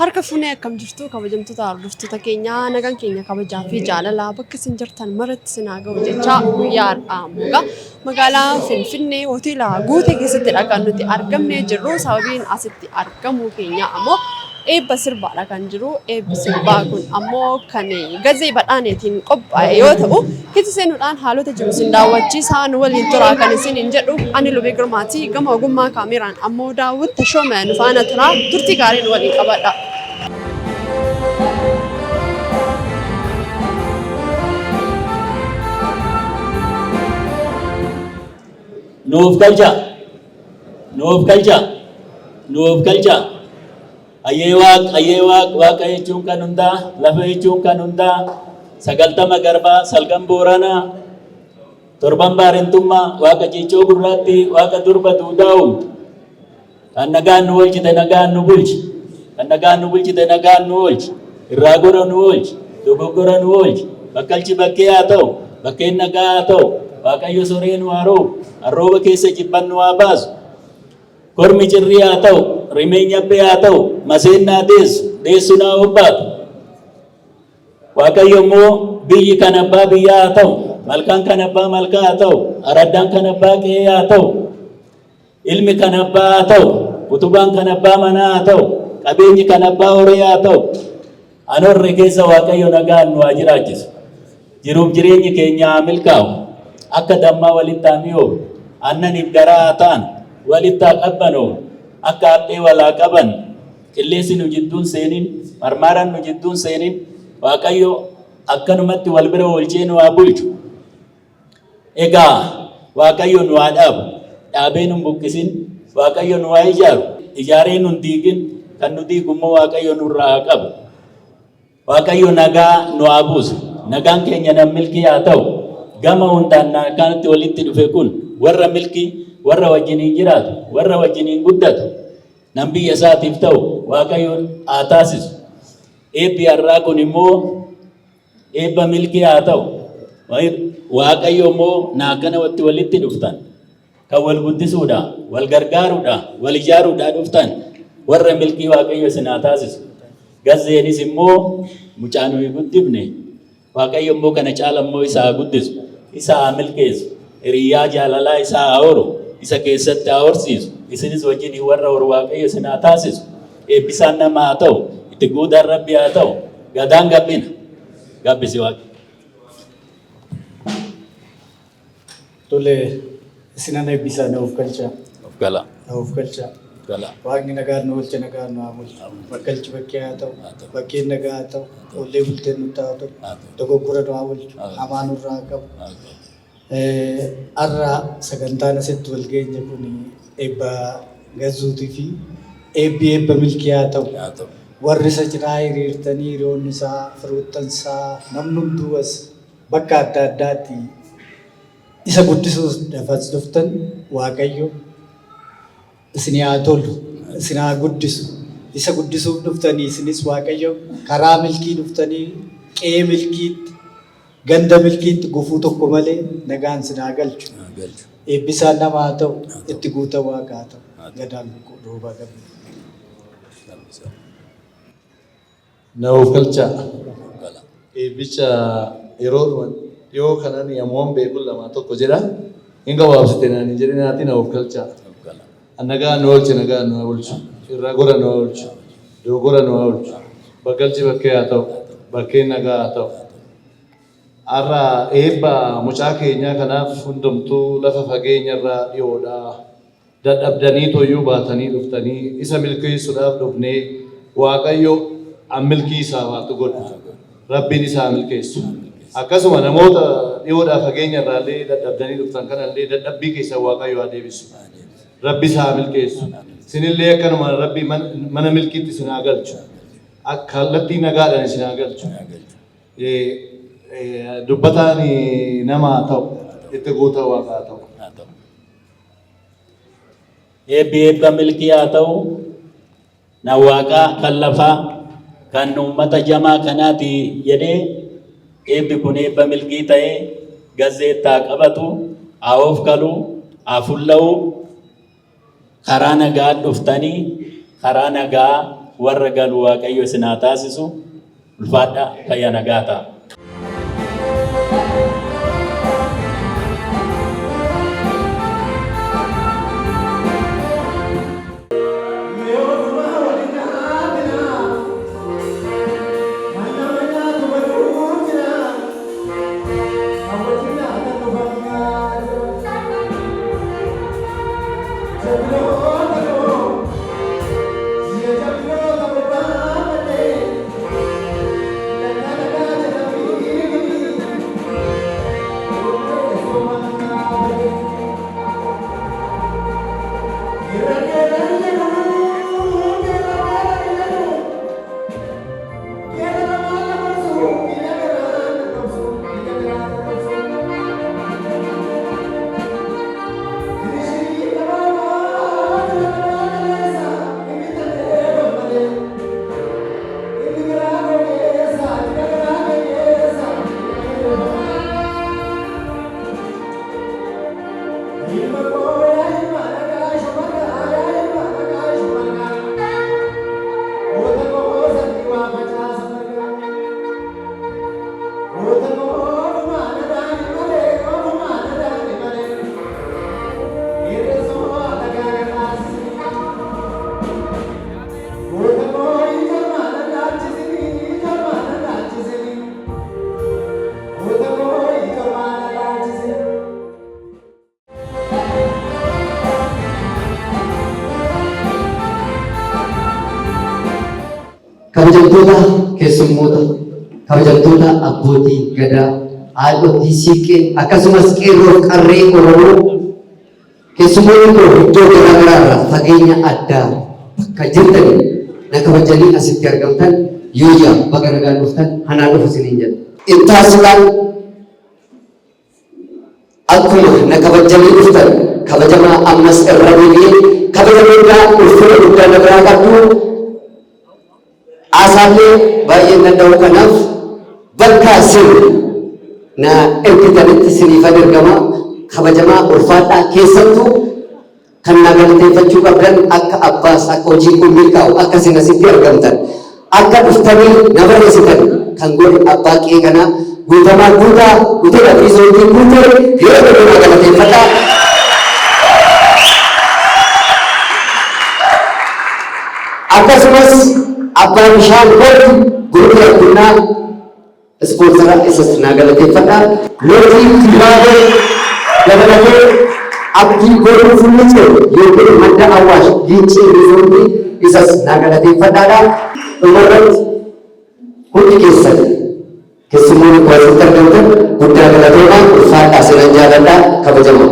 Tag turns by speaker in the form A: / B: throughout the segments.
A: Harka fuunee akkam jirtu kabajamtoota hordoftoota keenyaa nagaan keenya kabajaa fi jaalalaa bakka isin jirtan maratti isin haa ga'u jechaa guyyaa har'aa ammoo magaalaa Finfinnee hoteela Guutee keessattidha kan nuti argamnee jirru. Sababiin asitti argamuu keenyaa ammoo eebba sirbaadha kan jiru. Eebbi sirbaa kun ammoo kan Gazee Badhaaneetiin qophaa'e yoo ta'u, keessa seenuudhaan haalota jiru isin daawwachiisaa nu waliin turaa kan isiniin jedhu ani Lubee Girmaati. Gama ogummaa kaameeraan ammoo Daawwit Tashoome nu faana turaa. Turtii gaarii nu waliin qabaadhaa.
B: Nuuf galchaa. Nuuf galchaa. Nuuf galchaa. Hayyee Waaq, hayyee Waaq, Waaqa jechuun kan hundaa, lafa jechuun kan hundaa, 90 garbaa, salgan Booranaa, torban Baarentummaa, Waaqa ciiccoo gurraattii, Waaqa durba duudaa uumtu. Kan nagaan nu oolchite nagaan nu bulchi. Kan nagaan nu bulchite nagaan nu oolchi. Irraa gora nu oolchi. Dogoggora nu oolchi. Bakkalchi bakkee haa ta'u. Bakkeen nagaa haa ta'u. Waaqayyo soree nu haa roobu. Arrooba keessa jibban nu haa baasu. Kormi cirrii haa ta'u, rimeen nyaphee haa ta'u, maseen naa deessu, deessu naa obbaatu. Waaqayyo immoo biyyi kan abbaa biyyaa haa ta'u, malkaan kan abbaa malkaa haa ta'u, araddaan kan abbaa qe'ee haa ta'u, ilmi kan abbaa haa ta'u, utubaan kan abbaa manaa haa ta'u, qabeenyi kan abbaa horii haa ta'u. Anorre keessa Waaqayyo nagaan nu haa jiraachisu. Jiruuf jireenyi keenya haa milkaa'u. Akka dammaa walitti haa mi'oofu. Aannaniif garaa haa ta'an. Walitti haa qabbanoofu. Akka haphee wal haa qaban. Qilleensi nu jidduun seenin. Marmaaraan nu jidduun seenin. Waaqayyo akkanumatti wal bira oolchee nu haa bulchu. Egaa Waaqayyo nu haa dhaabu. Dhaabee nun buqqisin. Waaqayyo nu haa ijaaru. Ijaaree nun diigin. Kan nu diigu immoo Waaqayyo nurraa haa qabu. Waaqayyo nagaa nu haa buusu. Nagaan keenya nan milkii haa ta'u. Gama hundaan kanatti walitti dhufe kun warra milkii, warra wajjiniin jiraatu, warra wajjiniin guddatu, nan biyya isaatiif ta'u Waaqayyo haa taasisu. Eebbi har'aa kun immoo eebba milkii haa ta'u. Waaqayyo immoo naa kanatti walitti dhuftan. Kan wal guddisuudha, wal gargaaruudha, wal ijaaruudha dhuftan warra milkii Waaqayyo isin haa taasisu. Gazzeenis immoo mucaa nuyi guddifne Waaqayyo immoo kana caala immoo isa haa guddisu, isa haa milkeessu, hiriyyaa jaalalaa isaa haa horu, isa keessatti haa horsiisu, isinis wajjin warra horu Waaqayyo isin haa taasisu. Eebbisaan nama haa ta'u, itti guutaan Rabbi haa ta'u, gadaan gabbina. Gabbisi Waaqi.
C: Tole, isinan eebbisaa na of galchaa.
B: Of gala.
C: Na of galchaa.
B: Gala.
C: Waaqni nagaan nu oolche nagaan nu haa bulchu. Bakkalchi bakkee haa ta'u. Bakkeen nagaa haa ta'u. Oollee bulteen nutti haa ta'u. Dogoggora nu haa oolchu. Hamaa nurraa haa qabu. Har'a sagantaan asitti wal geenye kun eebba Gazzuutii fi eebbi eebba milkii haa ta'u.
B: Haa ta'u.
C: Warri isa cinaa hiriirtanii hiriyoonni isaa, firoottan isaa, namni hunduu as bakka adda addaatti isa guddisuuf as dhuftan Waaqayyo isin haa tolu, isin haa guddisu. Isa guddisuuf dhuftanii isinis Waaqayyo karaa milkii dhuftanii qe'ee milkiitti, ganda milkiitti gufuu tokko malee nagaan isin haa galchu. Eebbisaan nama haa ta'u, itti guuta Waaqa haa ta'u. Gadaan roobaa gabbisa.
D: Na oofkalchaa. Eebbicha yeroo dhiyoo kanan yamuun beekun lamaa tokko jedha. Hin gabaabsite naan hin jedhin haati na oofkalchaa. Nagaa nu oolche nagaa nu haa bulchu. Irraa gora nu haa oolchu. Dogoggora nu haa oolchu. Bakkalchi bakkee haa ta'u. Bakkeen nagaa haa ta'u. Har'a eebba mucaa keenyaa kanaaf hundumtuu lafa fageenyarraa dhiyoodhaa dadhabdanii toyyuu baatanii dhuftanii isa milkeessuudhaaf dhufnee Waaqayyo an milkii isaaf haa godhu. Rabbiin isa haa milkeessu. Akkasuma namoota dhiyoodhaa fageenya irraallee dadhabdanii dhuftan kanallee dadhabbii keessan Waaqayyo haa deebisu. Rabbi isa haa milkeessu. Isinillee akkanuma Rabbi mana milkiitti isin haa galchu. Kallattii nagaadhaan isin haa galchu. Dubbataan nama haa ta'u. Itti guutaa Waaqa haa ta'u.
B: Eebbi eebba milkii haa ta'u. Na Waaqaa kan lafaa kan uummata jamaa kanaati jedhee eebbi kun eebba milkii ta'ee gazzeettaa qabatu, haa of galu, haa fulla'u, karaa nagaa dhuftanii karaa nagaa warra galu Waaqayyo isin haa taasisu. Ulfaadhaa, fayyaa nagaa ta'a.
E: Kabajamtoota keessummoota, kabajamtoota abbootii gadaa, haadhotii siiqqee, akkasumas qeerroo fi qarree Oromoo, keessummoonni koo iddoo garaa garaa irraa fageenya addaa bakka jirtanii na kabajanii asitti argamtan, yooyyaa, baga nagaan dhuftan, hanaa dhufu isiniin jedha. Ittaansuudhaan akkuma na kabajjanii dhuftan kabajamaa ammas irra deebi'ee kabaja guddaa, ulfina guddaa na biraa qabdu. Haasaallee baay'ee hin danda'u, kanaaf bakka isin na ergitanitti isiniifan ergama. Kabajamaa, ulfaadhaa. Keessattuu kan na galateeffachuu qabdan, akka abbaas akka hojiin kun milkaa'u, akka isin asitti argamtan, akka dhuftanii na barreessitan kan godhe abbaa qe'ee kanaa, Guutamaa Guutaa, Hoteela Riizoortii Guutee, yeroo tokko na galateeffadhaa. Akkasumas abbaa bishaan kooti Gurupi Addunyaa ispoonsara isas naa galateeffadhaa. Lootii Dibaabee dabalatee Abdii Boruu Fullicee yookiin Madda Awwaash Giincii Riizoortii isas naa galateeffadhaadha. Dhumarratti hundi keessan keessummoonni koo asitti argamtan guddaa galatoomaa, ulfaadhaa, sinan jaaladhaa, kabajamaa.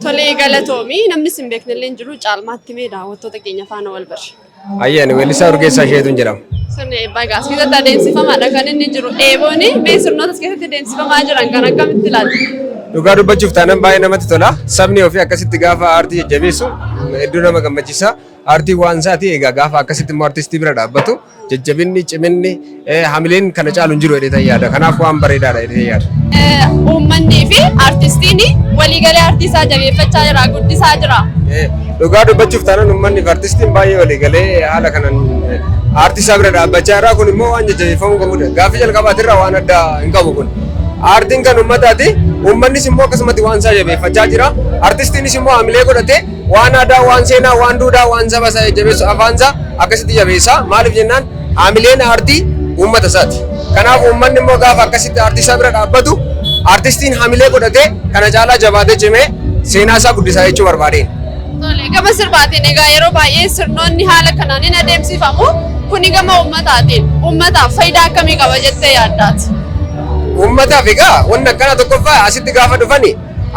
A: Tolee, galatoomii. Namni sin beekne illee hin jiru, caalmaatti mee daawwattoota keenya faana wal bari.
F: Ayyaan weellisaa Urgeessaa Isheetuun jedhama.
A: Sirni eebbaa egaa as keessatti adeemsifamaadha kan inni jiru. Eebooni mee sirnoota as keessatti adeemsifamaa jiran kan akkamitti ilaaltu?
F: Dhugaa dubbachuuf taanaan baay'ee namatti tola. Sabni ofii akkasitti gaafa aartii jajjabeessu hedduu nama gammachiisa. Aartii waan isaati egaa gaafa akkasitti immoo artistii bira dhaabbatu jajjabinni, ciminni, hamileen kana caalu hin jiru jedhee yaada. Kanaaf waan bareedaadha jedhee yaada.
A: Uummannii fi artistiin waliigalee aartii isaa jabeeffachaa jira, guddisaa jira.
F: Dhugaa dubbachuuf taanaan uummanni fi artistiin baay'ee waliigalee haala kanaan aartii isaa bira dhaabbachaa jira. Kun immoo waan jajjabeeffamuu qabudha. Gaaffii jalqabaatirraa waan addaa hin qabu kun. Aartiin kan uummataati. Uummannis immoo akkasumatti waan isaa jabeeffachaa jira. Artistiinis immoo hamilee godhatee waan aadaa, waan seenaa, waan duudhaa, waan saba isaa jajjabeessu afaan isaa akkasitti jabeessa. Maaliif jennaan hamileen aartii uummata isaati. Kanaaf uummanni immoo gaafa akkasitti aartii isaa bira dhaabbatu artistiin hamilee godhatee kana caalaa jabaatee cimee seenaa isaa guddisaa jechuu barbaadeen.
A: Tole, gama sirbaatiin egaa yeroo baay'ee sirnoonni haala kanaan hin adeemsifamu. Kuni gama uummataatiin uummataaf faayidaa akkamii qaba jettee yaaddaati?
F: Uummataaf egaa wanni akkana tokkoffaa asitti gaafa dhufani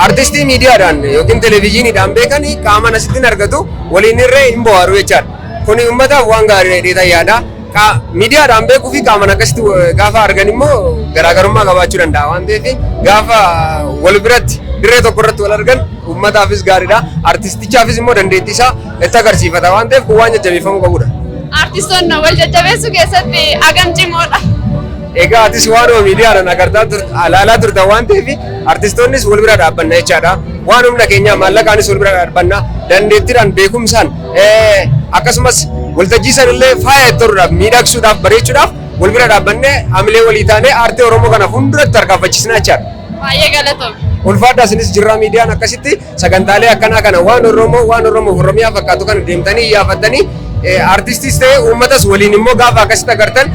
F: artistii miidiyaadhaan yookiin televezyiiniidhaan beekanii qaamaan asitti hin argatu, waliin irree hin bohaaru jechaadha. Kuni uummataaf waan gaarii jedhee yaada. Miidiyaadhaan beekuu fi qaamaan akkasitti gaafa argan immoo garaagarummaa qabaachuu danda'a waan ta'eef gaafa wal biratti dirree tokko irratti wal argan uummataafis gaariidha. Artistichaafis immoo dandeettii isaa itti agarsiifata waan ta'eef kun waan jajjabeeffamuu qabudha.
A: Artistoonni wal jajjabeessuu keessatti hagam cimoodha?
F: Egaa atis waanuma miidiyaadhaan agartaa ilaalaa turtan waan ta'eef artistoonnis wal bira dhaabbanna jechaadha. Waan humna keenyaa maallaqaanis wal bira dhaabbanna, dandeettiidhaan, beekumsaan, akkasumas waltajjii sanillee faaya itti horuudhaaf, miidhagsuudhaaf, bareechuudhaaf wal bira dhaabbannee hamilee walii taanee aartii Oromoo kana fuulduratti tarkaanfachiisna jechaadha.
A: Baay'ee galatoom.
F: Ulfaadhaa isinis Jirraa Miidiyaan akkasitti sagantaalee akkanaa kana waan Oromoo waan Oromoof Oromiyaa fakkaatu kana deemtanii iyyaafattanii artistis ta'e uummatas waliin immoo gaafa akkasitti agartan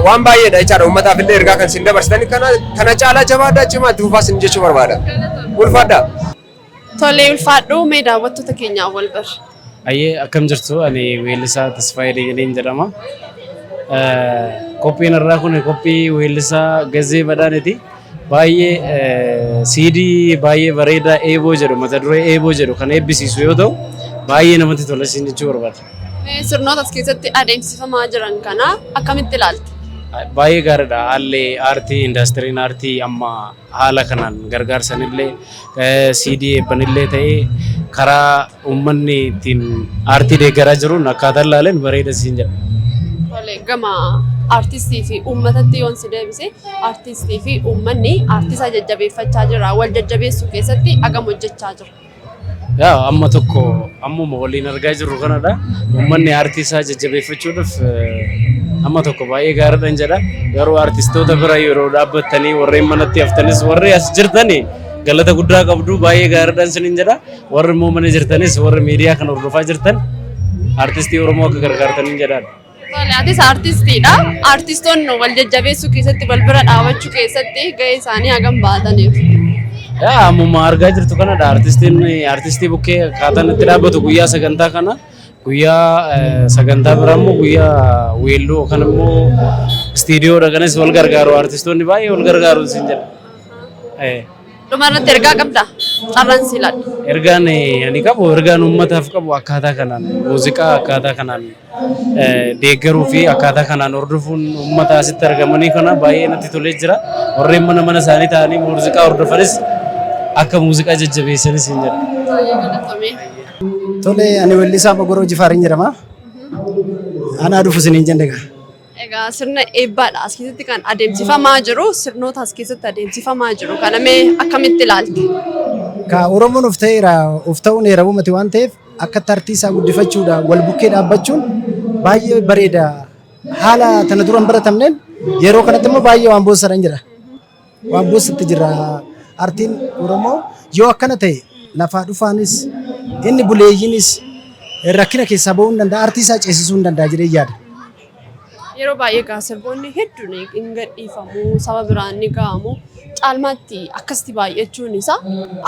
F: waan baay'eedha jechaadha. Uummataaf illee ergaa kan isin dabarsitanii kana caalaa jabaadhaa, cimaa itti fufaa isin jechuu barbaada. Ulfaadhaa.
A: Tolee, ulfaadhuu, mee daawwattoota keenyaa wal bar.
G: Ayyee, akkam jirtu? Ani weellisaa Tasfaayee Dajaneen jedhama. Qophiin irraa kun qophii weellisaa Gazzee Badhaaneti. Baay'ee siidii baay'ee bareedaa Eeboo jedhu, mata duree Eeboo jedhu kan eebbisiisu yoo ta'u, baay'ee namatti tola isin jechuu barbaada.
A: Sirnoota as keessatti adeemsifamaa jiran kana akkamitti ilaalta?
G: Baay'ee gaariidha. Haalli aartii, indaastiriin aartii amma haala kanaan gargaarsanillee, siidii eebbanillee ta'ee, karaa uummanni ittiin aartii deeggaraa jiruun akkaataan ilaaleen bareeda siin jedha.
A: Tole, gama aartistii fi uummatatti yoon si deebise, aartistii fi uummanni aartisaa jajjabeeffachaa jira. Wal jajjabeessuu keessatti hagam hojjechaa jira?
G: Yaa, amma tokko ammuma waliin argaa jirru kanadha. Uummanni aartii isaa jajjabeeffachuudhaaf amma tokko baay'ee gaariidhaan jedha. Garuu aartistoota bira yeroo dhaabbattanii, warreen manatti haftanis, warri as jirtanii galata guddaa qabdu, baay'ee gaariidhaan isiniin jedha. Warri immoo mana jirtanis, warri miidiyaa kana hordofaa jirtan, aartistii Oromoo akka gargaartaniin jedhaan.
A: Tole, atis aartistiidha. Aartistoonni wal jajjabeessuu keessatti, wal bira dhaabachuu keessatti gahee isaanii hagam baataniiru?
G: Yaa, ammuma argaa jirtu kanadha. Aartistiin aartistii bukkee akkaataan itti dhaabbatu guyyaa sagantaa kana, guyyaa sagantaa biraa immoo guyyaa weelluu yookaan immoo istiidiyoo dhaqanis wal gargaaru. Aartistoonni baay'ee wal gargaaru siin jedha.
A: Dhumarratti ergaa qabdaa? Carraan si laadha.
G: Ergaan ani qabu, ergaan uummataaf qabu, akkaataa kanaan muuziqaa akkaataa kanaan deeggaruu fi akkaataa kanaan hordofuun uummata asitti argamanii kana baay'ee natti tolee jira. Warreen mana mana isaanii ta'anii muuziqaa hordofanis akka muuziqaa jajjabeessanis hin jedha.
A: Baay'ee galatoomi.
C: Tole, ani weellisaa Mogoroo Jifaarin jedhama. Anaa dhufu isiniin jenne egaa.
A: Egaa sirna eebbaadha as keessatti kan adeemsifamaa jiru, sirnoota as keessatti adeemsifamaa jiru kana mee akkamitti ilaalte?
C: Ka Oromoon of ta'eera, of ta'uun heerawumati waan ta'eef akka aartii isaa guddifachuudhaan wal bukkee dhaabbachuun baay'ee bareeda. Haala tana dura hin baratamneen yeroo kanatti immoo baay'ee waan boonsaadhaan jira. Waan boonsatti jira. Aartiin Oromoo yoo akkana ta'e lafaa dhufaanis inni buleeyyiinis rakkina keessaa ba'uu hin danda'a, aartii isaa ceesisuu hin danda'a jedhee yaada.
A: Yeroo baay'ee egaa sirboonni hedduun hin gadhiifamu, saba biraan ni ga'amu. Caalmaatti akkasitti baay'achuun isaa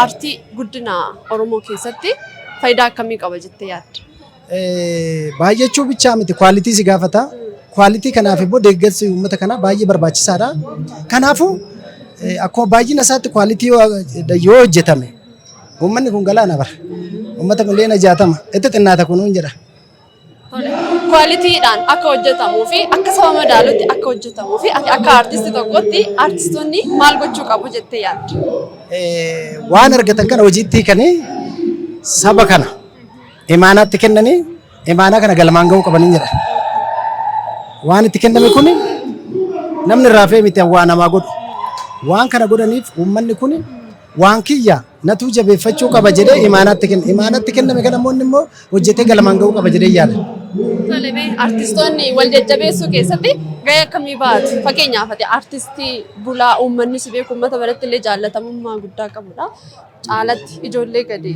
A: aartii guddina Oromoo keessatti faayidaa akkamii qaba jettee yaadda?
C: Baay'achuu bichaa miti, quality si gaafata. Quality kanaaf immoo deeggarsi uummata kanaa baay'ee barbaachisaadha. Kanaafuu akkuma baay'ina isaatti quality yoo hojjetame, uummanni kun galaana bara. Uummata miliyoona 60 itti xinnaata kunuun jedha.
A: Tole. Qualitydhaan akka hojjetamuu fi akka saba madaalutti akka hojjetamuu fi ati akka aartistii tokkotti aartistoonni maal gochuu qabu jettee yaadda?
C: Waan argatan kana hojiitti hiikanii saba kana imaanaatti kennanii imaanaa kana galmaan ga'uu qabanii jedha. Waan itti kenname kun namni irraa fe'e miti waa namaa godhu. Waan kana godhaniif uummanni kun waan kiyya natuu jabeeffachuu qaba jedhee imaanaatti kenna. Imaanaatti kenname kana namoonni immoo hojjetee galmaan ga'uu qaba jedhee yaada.
A: Tole, mee artistoonni wal jajjabeessuu keessatti gahee akkamii baatu? Fakkeenyaaf ati artistii bulaa uummanni si beeku, uummata biratti illee jaallatamummaa guddaa qabudha. Caalatti ijoollee gadi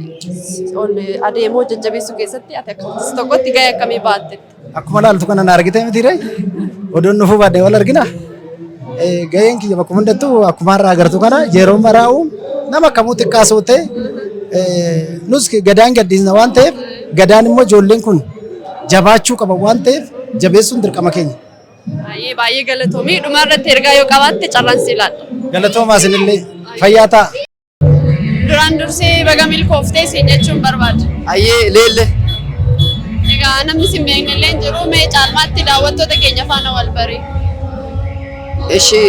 A: ol adeemoo jajjabeessuu keessatti ati akka artistii tokkotti gahee akkamii baatte?
C: Akkuma laaltu kana na argitee miti ree? Odoon dhufuu baadhee wal argina. Gaheen kiyya bakkuma hundattuu akkuma har'a agartu kana yeroo maraa'u nama kamuu xiqqaasoo ta'e nus gadaan gaddiisna waan ta'eef, gadaan immoo ijoolleen kun jabaachuu qaba waan ta'eef jabeessuun dirqama keenya.
A: Baay'ee baay'ee galatoomii. Dhuma irratti ergaa yoo qabaatte carraan si ilaalla.
C: Galatoomaa, isinillee fayyaa ta'a.
A: Duraan dursee baga milkooftee siin jechuun barbaada.
E: Ayyee leelle.
A: Egaa namni si hin beekne illee hin jiru, mee caalmaatti daawwattoota keenya faana wal bari.
E: Ishi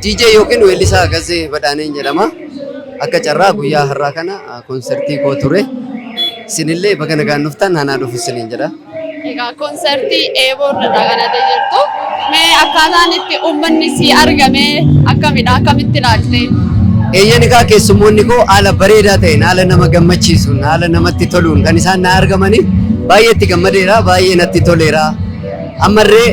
E: DJ yookiin weellisaa Gazzee Badhaaneen jedhama. Akka carraa guyyaa har'aa kana konsertii koo ture. Isinillee baga nagaan dhuftan, anaa dhufu isiniin jedha.
A: Egaa konsertii eeboo irradha kan ati jirtu. Mee akkaataan itti uummanni si argame akkamidha? Akkamitti ilaalte?
E: Eeyyan, egaa keessummoonni koo haala bareedaa ta'een, haala nama gammachiisuun, haala namatti toluun kan isaan na argamanii baay'ee itti gammadeera, baay'ee natti toleera. Ammallee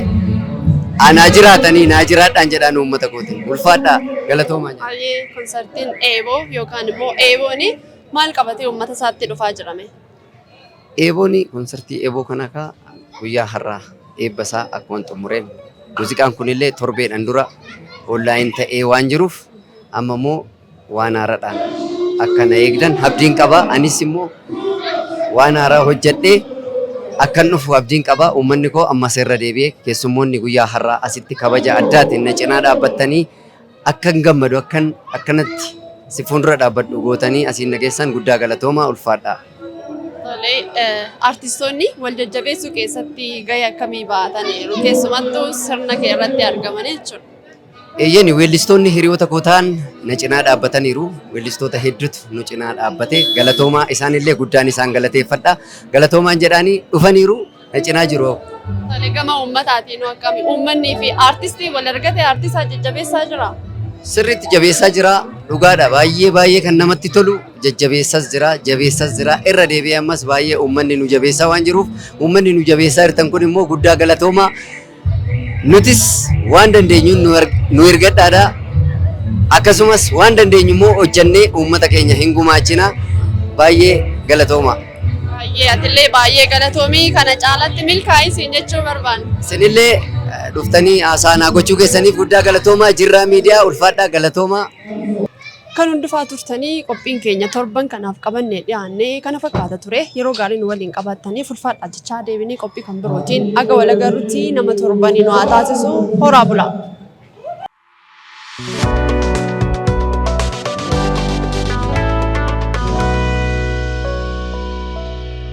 E: anaa jiraatanii naa jiraadhaan jedhaan uummata kootiin. Ulfaadhaa, galatoomaa jedha.
A: Baay'ee konsertiin eeboo yookaan immoo eeboon maal qabatee uummata isaatti dhufaa jirame?
E: Eeboon, konsertii eeboo kana kaa guyyaa har'aa eebba isaa akkuma xumureen, muuziqaan kunillee torbeedhaan dura online ta'ee waan jiruuf, amma immoo waan haaraadhaan akka na eegdan abdiin qaba. Anis immoo waan haaraa hojjedhee akkan dhufu abdiin qaba. Uummanni koo ammas irra deebi'ee keessummoonni guyyaa har'aa asitti kabaja addaatiin na cinaa dhaabbattanii akkan gammadu, akkan akkanatti si fuuldura dhaabbadhu gootanii asiin nageessan, guddaa galatoomaa, ulfaadhaa.
A: Tolee, artistoonni wal jajjabeessuu keessatti gahee akkamii baataniiru? Keessumattuu sirna kee irratti argamanii jechuudha.
E: Eeyyeni, weellistoonni hiriyoota koo ta'an na cinaa dhaabbataniiru. Weellistoota hedduutu nu cinaa dhaabbate. Galatoomaa, isaanillee guddaan isaan galateeffadha. Galatoomaan jedhaanii dhufaniiru, na cinaa jiru.
A: Tolee, gama uummataatiin hoo akkami? Uummanni fi artistii wal argate artistaa jajjabeessaa jira?
E: Sirriitti jabeessaa jira. Dhugaadha. Baay'ee baay'ee kan namatti tolu jajjabeessas jira, jabeessas jira. Irra deebi'ee ammas baay'ee uummanni nu jabeessaa waan jiruuf, uummanni nu jabeessaa jirtan kun immoo guddaa galatoomaa. Nutis waan dandeenyuun nu ergadhaadha. Akkasumas waan dandeenyu immoo hojjannee uummata keenya hin gumaachina. Baay'ee galatoomaa.
A: Baay'ee atillee baay'ee galatoomii, kana caalatti milkaa'ii siin jechuu barbaanna.
E: Isinillee dhuftanii haasaa naa gochuu keessaniif guddaa galatoomaa. Jirraa Miidiyaa, ulfaadhaa, galatoomaa.
A: Kan hundufaa turtanii qophiin keenya torban kanaaf qabannee dhiyaanne kana fakkaata ture. Yeroo gaarii nu waliin qabaattanii ulfaadhaa jechaa, deebinee qophii kan birootiin aga wal agarrutti nama torbanii nu haa taasisu. Horaa bulaa.